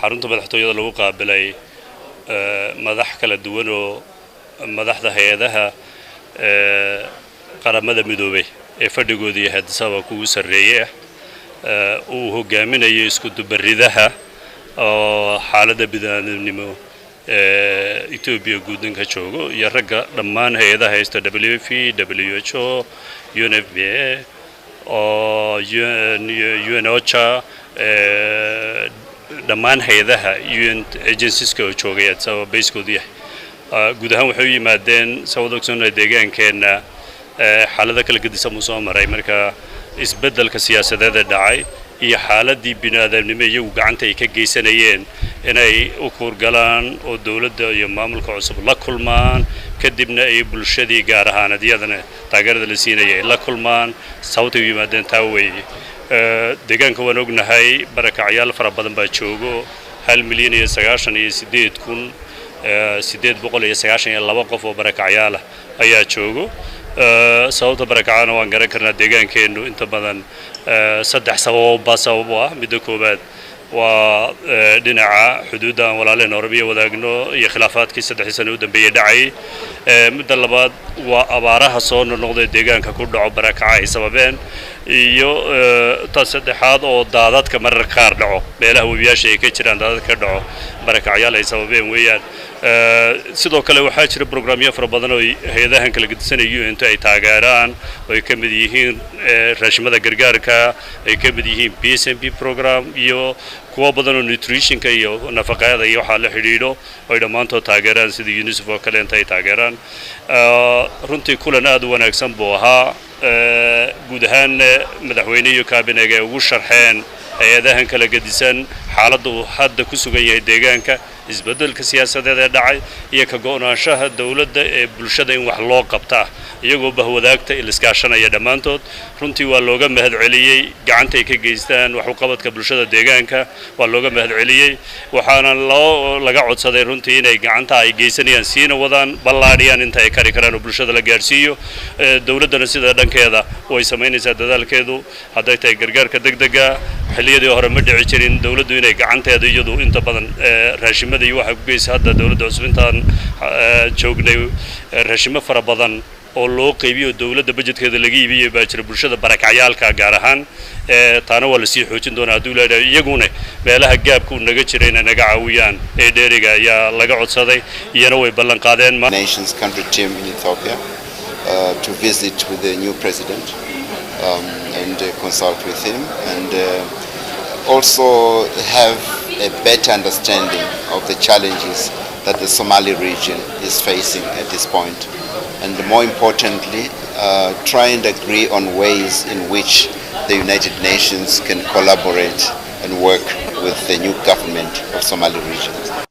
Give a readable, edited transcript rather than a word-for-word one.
Xarunta madaxtooyada lagu qaabilay madax kala duwan oo madaxda hay-adaha Qaramada Midoobay ee fadhigooda yahay Addis Ababa kugu sarreeye ah, uu hogaaminayo isku dubaridaha oo xaaladda bini'aadamnimo ee Etoobiya guud ninka joogo, iyo ragga dhammaan hay-adaha haysta, WFP, WHO, UNFPA oo UN OCHA, dhammaan hay-adaha UN agencieska oo joogay Addis Ababa basekoodu yahay. Guud ahaan waxay u yimaadeen, sawad ogsoonnahay, deegaankeenna xaalado kala gedisan buu soo maray. Marka isbeddelka siyaasadeed ee dhacay iyo xaaladdii bini'aadamnimo iyagu gacanta ay ka geysanayeen inay u kuurgalaan oo dowladda iyo maamulka cusub la kulmaan, kadibna ay bulshadii gaar ahaaneed iyadana taageerada la siinaya ay la kulmaan, sababtay u yimaadeen taa weeye. Deegaanka waan ognahay, barakacyaal fara badan baa joogo. 1,098,892 qof oo barakacyaal ah ayaa joogo. Sababta barakacana waan garan karnaa. Deegaankeennu inta badan saddex sababba sabab u ah. Midda koowaad waa dhinaca xuduudda aan walaalehen Oromiya wadaagno iyo khilaafaadkii 3dii sano u dambeeyey dhacay. Midda labaad waa abaaraha soo noqnoqday deegaanka ku dhaco, barakaca ay sababeen, iyo ta saddexaad oo daadadka marar qaar dhaco, meelaha webiyaasha ay ka jiraan daadadka ka dhaco, barakacyaal ay sababeen weeyaan. Sidoo kale waxaa jira programyo fara badan oo hay-adahan kala gedisanaya UN ay taageeraan, oo ay ka mid yihiin raashimada gargaarka, ay ka mid yihiin PSNP program iyo kuwo badan oo nutritionka iyo nafaqada iyo waxaa la xidhiidho, oo ay dhammaantood taageeraan, sida UNICEF oo kale inta ay taageeraan. Runtii kulan aad u wanaagsan buu ahaa. Guud ahaan madaxweyne iyo kabinega ay ugu sharxeen hay-adahan kala gedisan xaaladda uu hadda ku sugan yahay deegaanka, isbeddelka siyaasadeed ee dhacay iyo ka go'naanshaha dowladda ee bulshada in wax loo qabtaa, iyagoo bahwadaagta iliskaashanaya dhammaantood. Runtii waa looga mahad celiyey gacantay ka geystaan wax u qabadka bulshada deegaanka, waa looga mahad celiyey. Waxaana loo laga codsaday runtii inay gacanta ay geysanayaan siina wadaan, ballaadhiyaan inta ay kari karaan oo bulshada la gaadhsiiyo. Dowladdana sida dhankeeda way samaynaysaa dadaalkeedu, hadday tahay gargaarka degdega. Xilliyadii hore ma dhici jirin dowladdu inay gacanteeda iyadu inta badan raashimada iyo waxaa ku geysa. Hadda dowladda cusub intaan joognay raashimo fara badan oo loo qaybiyo, dowladda budgetkeeda laga iibiyey baa jira, bulshada barakacyaalka gaar ahaan. Taana waa lasii xoojin doonaa hadduu leedahay. Iyaguna meelaha gaabka uu naga jira inay naga caawiyaan ee dheeriga ayaa laga codsaday, iyana way ballan qaadeen. Nations country team in Ethiopia to visit with the new president and consult with him and also have a better understanding of the challenges that the Somali region is facing at this point. And more importantly, try and agree on ways in which the United Nations can collaborate and work with the new government of Somali region.